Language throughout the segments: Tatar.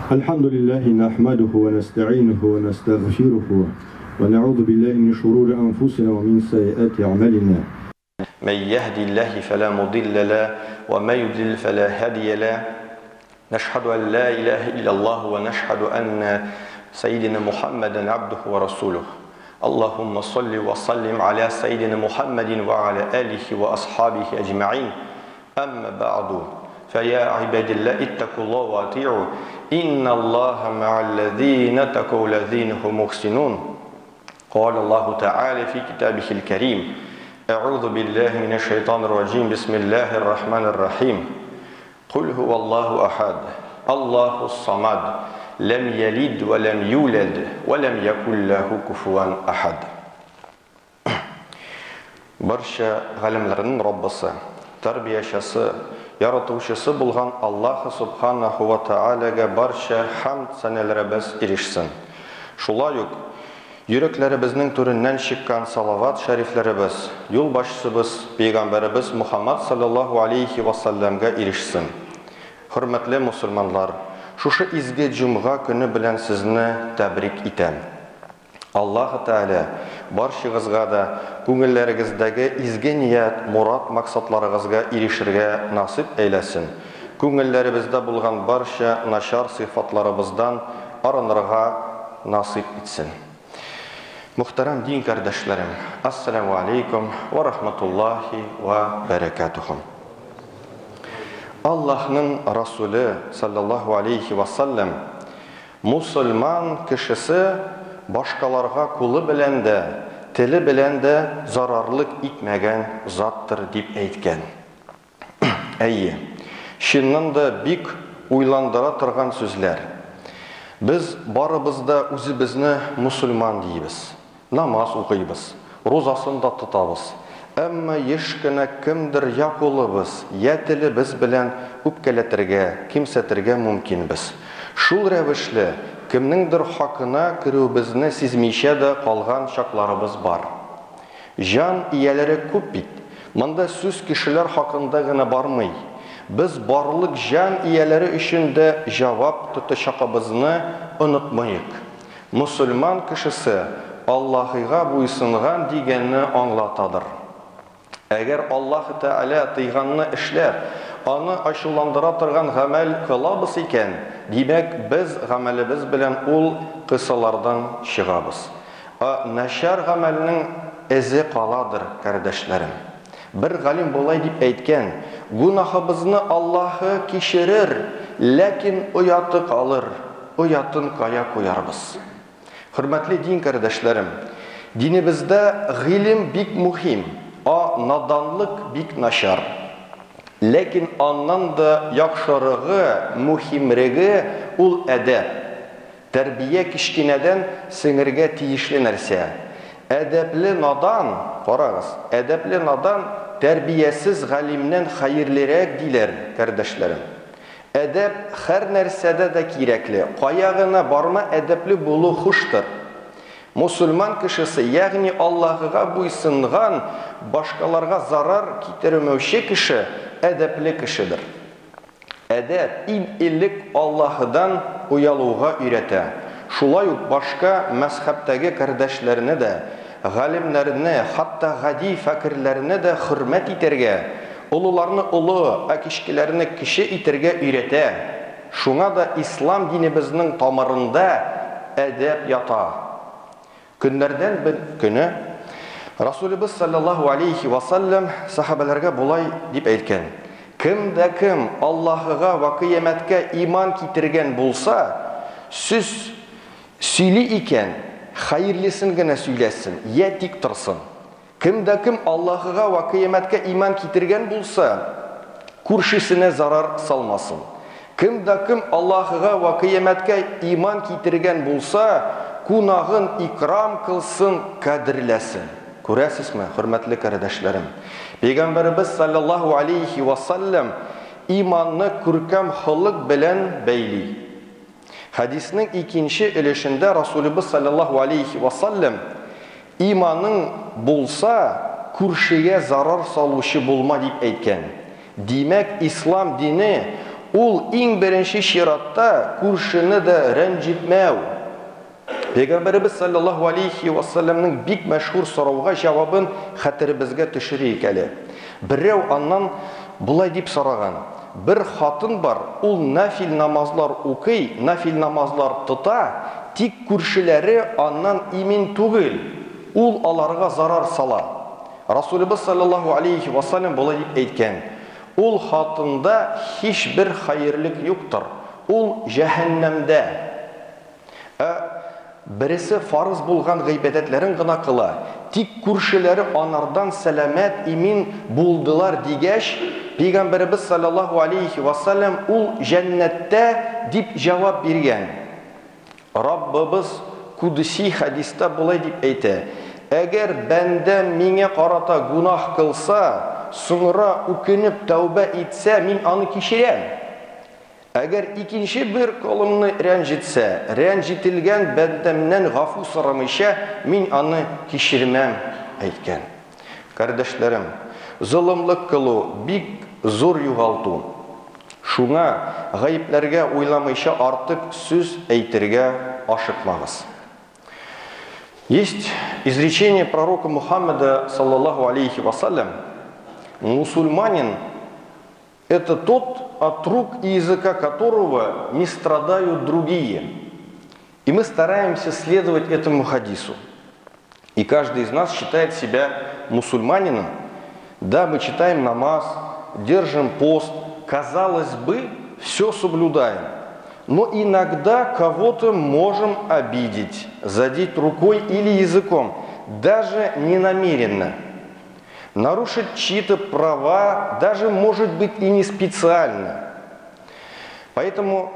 الحمد لله نحمده ونستعينه ونستغفره ونعوذ بالله من شرور أنفسنا ومن سيئات أعمالنا. من يهدي الله فلا مضل له ومن يضلل فلا هادي له. نشهد أن لا إله إلا الله ونشهد أن سيدنا محمدا عبده ورسوله. اللهم صل وسلم على سيدنا محمد وعلى آله وأصحابه أجمعين. أما بعد، فيا عباد الله اتقوا الله وأطيعوا، إن الله مع الذين اتقوا الذين هم محسنون. قال الله تعالى في كتابه الكريم: أعوذ بالله من الشيطان الرجيم، بسم الله الرحمن الرحيم. قل هو الله أحد، الله الصمد، لم يلد ولم يولد ولم يكن له كفوا أحد. Барча галәмләрнең Раббысы, тәрбиячесе, яратучысы булган Аллаһ Субханаху ва Таалагә барча хәмд сәнәләребез ирешсен. Шулай ук йөрәкләребезнең түреннән чыккан салават шәрифләребез, юлбашчыбыз, пәйгамбәребез Мухаммад саллаллаһу алейхи ва саллямга ирешсен. Хөрмәтле мусульманлар, шушы изге җомга көне белән сезне тәбрик итәм. Аллаһ Тәгалә барчыгызга да күңелләрегездәге изге ният, мурат, максатларыгызга ирешергә насыйп әйләсен. Күңелләребездә булган барча начар сыйфатларыбыздан арынырга насыйп итсен. Мөхтәрәм дин кардәшләрем, ассаламу алейкум ва рахматуллахи ва бәрәкәтүһү. Аллаһның Расуле саллаллаһу алейхи ва саллям мусульман кешесе башкаларга кулы белән дә, теле белән дә зарарлык итмәгән заттыр дип әйткән. Әйе, чыннан да бик уйландыра торган сүзләр. Без барыбыз да үзебезне мусульман дибез. Намаз укыйбыз, рузасын да тотабыз. Әмма еш кенә кемдер я кулыбыз, я телебез белән үпкәләтергә, кимсәтергә мөмкинбез. Шул рәвешле кемнеңдер хакына керүебезне сизмичә дә калган чакларыбыз бар. Җан ияләре күп бит. Монда сүз кешеләр хакында гына бармый. Без барлык җан ияләре өчен дә җавап тотачакыбызны онытмыйк. Мусульман кешесе Аллаһыга буйсынган дигәнне аңлатадыр. Әгәр Аллаһ Тәгалә тыйганны эшләп, аны ачуландыра торган гамәл кылабыз икән, димәк, без гамәлебез белән ул кысалардан чыгабыз. Ә начар гамәлнең эзе каладыр, кардәшләрем. Бер галим болай дип әйткән: Гунаһыбызны Аллаһы кичерер, ләкин ояты калыр, оятын кая куярбыз? Хөрмәтле дин кардәшләрем, динебездә гыйлем бик мөһим, а наданлык бик начар. Ләкин аннан да яхшырыгы, мөһимреге ул әдәп. Тәрбия кечкенәдән сеңергә тиешле нәрсә. Әдәпле надан, карагыз, әдәпле надан тәрбиясез галимнән хәерлерәк диләр, кардәшләрем. Әдәп һәр нәрсәдә дә кирәкле. Кая гына барма әдәпле булу хуштыр. Мусульман кешесе, ягъни Аллаһыга буйсынган, башкаларга зарар китермәүче кеше әдәпле кешедер. Әдәп иң элек Аллаһыдан оялуга өйрәтә. Шулай ук башка мәзһәбтәге кардәшләрне дә, галимнәрне, хәтта гади фәкыйрьләрне дә хөрмәт итәргә, олыларны олы, ә кечкеләрне кече итәргә өйрәтә. Шуңа да ислам динебезнең тамырында әдәп ята. Көннәрдән бер көне Расулыбыз саллаллаһу алейхи ва саллям сахабаларга болай дип әйткән: Кем дә кем Аллаһыга ва кыямәткә иман китергән булса, сүз сөйли икән, хәерлесен генә сөйләсен, я тик торсын. Кем дә кем Аллаһыга ва кыямәткә иман китергән булса, күршесенә зарар салмасын. Кем дә кем Аллаһыга ва кыямәткә иман китергән булса, кунагын икрам кылсын, кадерләсен. Күрәсезме, хөрмәтле кардәшләрем? Пәйгамбәребез саллаллаһу алейхи ва саллям иманны күркәм холык белән бәйли. Хәдиснең икенче өлешендә Расулыбыз саллаллаһу алейхи ва саллям иманың булса, күршегә зарар салучы булма дип әйткән. Димәк, ислам дине ул иң беренче чиратта күршене дә рәнҗетмәү. Пәйгамбәребез саллаллаһу алейхи вассаламның бик мәшһүр сорауга җавабын хәтеребезгә төшерик әле. Берәү аннан болай дип сораган: бер хатын бар, ул нафил намазлар укый, нафил намазлар тота, тик күршеләре аннан имин түгел, ул аларга зарар сала. Расулыбыз саллаллаһу алейхи вассалам болай дип әйткән: ул хатында һичбер хәерлек юктыр, ул җәһәннәмдә. Ә бересе фарыз булган гыйбадәтләрен гына кыла, тик күршеләре анардан сәламәт, имин булдылар дигәч, Пәйгамбәребез саллаллаһу алейхи вассалам ул җәннәттә дип җавап биргән. Раббыбыз Кудси хәдистә болай дип әйтә: әгәр бәндә миңа карата гунаһ кылса, соңра үкенеп тәүбә итсә, мин аны кичерәм. Әгәр икенче бер колымны рәнҗетсә, рәнҗетелгән бәндәмнән гафу сорамыйча, мин аны кичермәм, әйткән. Кардәшләрем, золымлык кылу бик зур югалту. Шуңа гаепләргә уйламыйча артык сүз әйтергә ашыкмагыз. Есть изречение пророка Мухаммеда, саллаллаху алейхи вассалям: мусульманин – это тот, от рук и языка которого не страдают другие. И мы стараемся следовать этому хадису. И каждый из нас считает себя мусульманином. Да, мы читаем намаз, держим пост, казалось бы, все соблюдаем. Но иногда кого-то можем обидеть, задеть рукой или языком, даже ненамеренно. Нарушить чьи-то права, даже, может быть, и не специально. Поэтому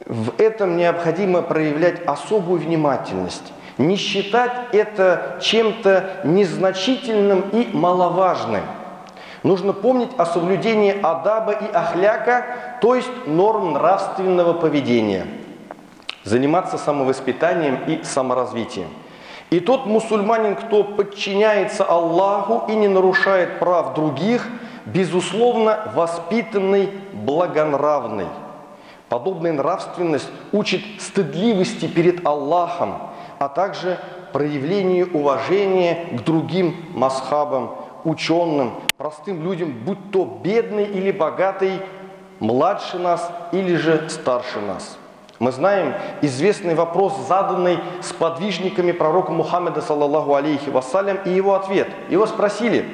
в этом необходимо проявлять особую внимательность, не считать это чем-то незначительным и маловажным. Нужно помнить о соблюдении адаба и ахляка, то есть норм нравственного поведения, заниматься самовоспитанием и саморазвитием. И тот мусульманин, кто подчиняется Аллаху и не нарушает прав других, безусловно, воспитанный, благонравный. Подобная нравственность учит стыдливости перед Аллахом, а также проявлению уважения к другим масхабам, ученым, простым людям, будь то бедный или богатый, младше нас или же старше нас. Мы знаем известный вопрос, заданный сподвижниками пророка Мухаммеда, саллаллаху алейхи вассалям, и его ответ. Его спросили,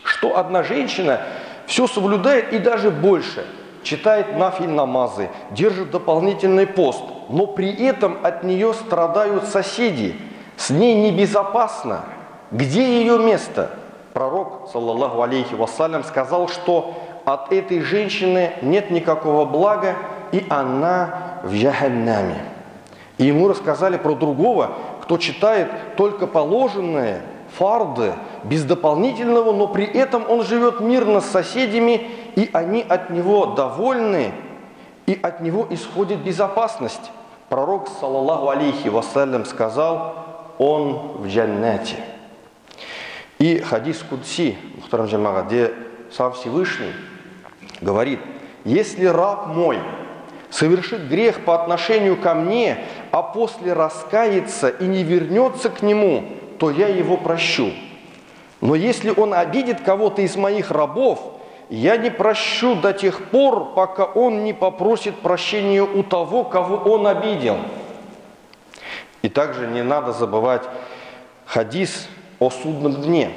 что одна женщина все соблюдает и даже больше, читает нафиль намазы, держит дополнительный пост, но при этом от нее страдают соседи, с ней небезопасно. Где ее место? Пророк, саллаллаху алейхи вассалям, сказал, что от этой женщины нет никакого блага, и она в джаханнаме. И ему рассказали про другого, кто читает только положенные фарды, без дополнительного, но при этом он живет мирно с соседями, и они от него довольны, и от него исходит безопасность. Пророк, саллаллаху алейхи вассалям, сказал: он в джаннате. И хадис Кудси, мухтарам джамага, где сам Всевышний говорит: если раб мой совершит грех по отношению ко мне, а после раскается и не вернется к нему, то я его прощу. Но если он обидит кого-то из моих рабов, я не прощу до тех пор, пока он не попросит прощения у того, кого он обидел. И также не надо забывать хадис о судном дне.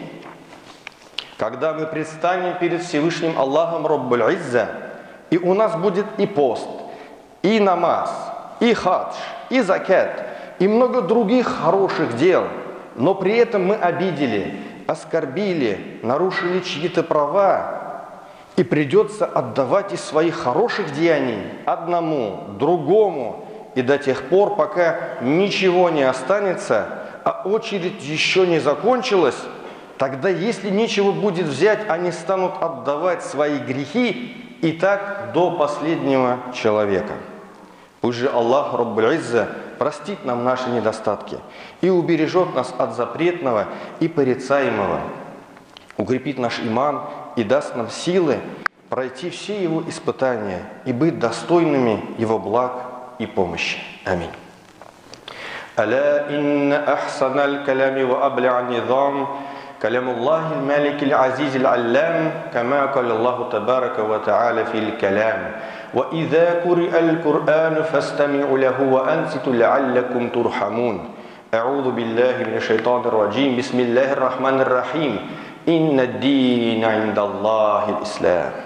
Когда мы предстанем перед Всевышним Аллахом Раббуль Изза, и у нас будет и пост, и намаз, и хадж, и закят, и много других хороших дел, но при этом мы обидели, оскорбили, нарушили чьи-то права, и придется отдавать из своих хороших деяний одному, другому, и до тех пор, пока ничего не останется, а очередь еще не закончилась, тогда, если нечего будет взять, они станут отдавать свои грехи, и так до последнего человека. Пусть же Аллах Раббуль Изза простит нам наши недостатки и убережет нас от запретного и порицаемого, укрепит наш иман и даст нам силы пройти все его испытания и быть достойными его благ и помощи. Аминь. ألا إن أحسن الكلام وأبلع النظام كلام الله المالك العزيز العلام كما قال الله تبارك وتعالى في الكلام وإذا قرئ القرآن فاستمعوا له وأنصتوا لعلكم ترحمون أعوذ بالله من الشيطان الرجيم بسم الله الرحمن الرحيم إن الدين عند الله الإسلام.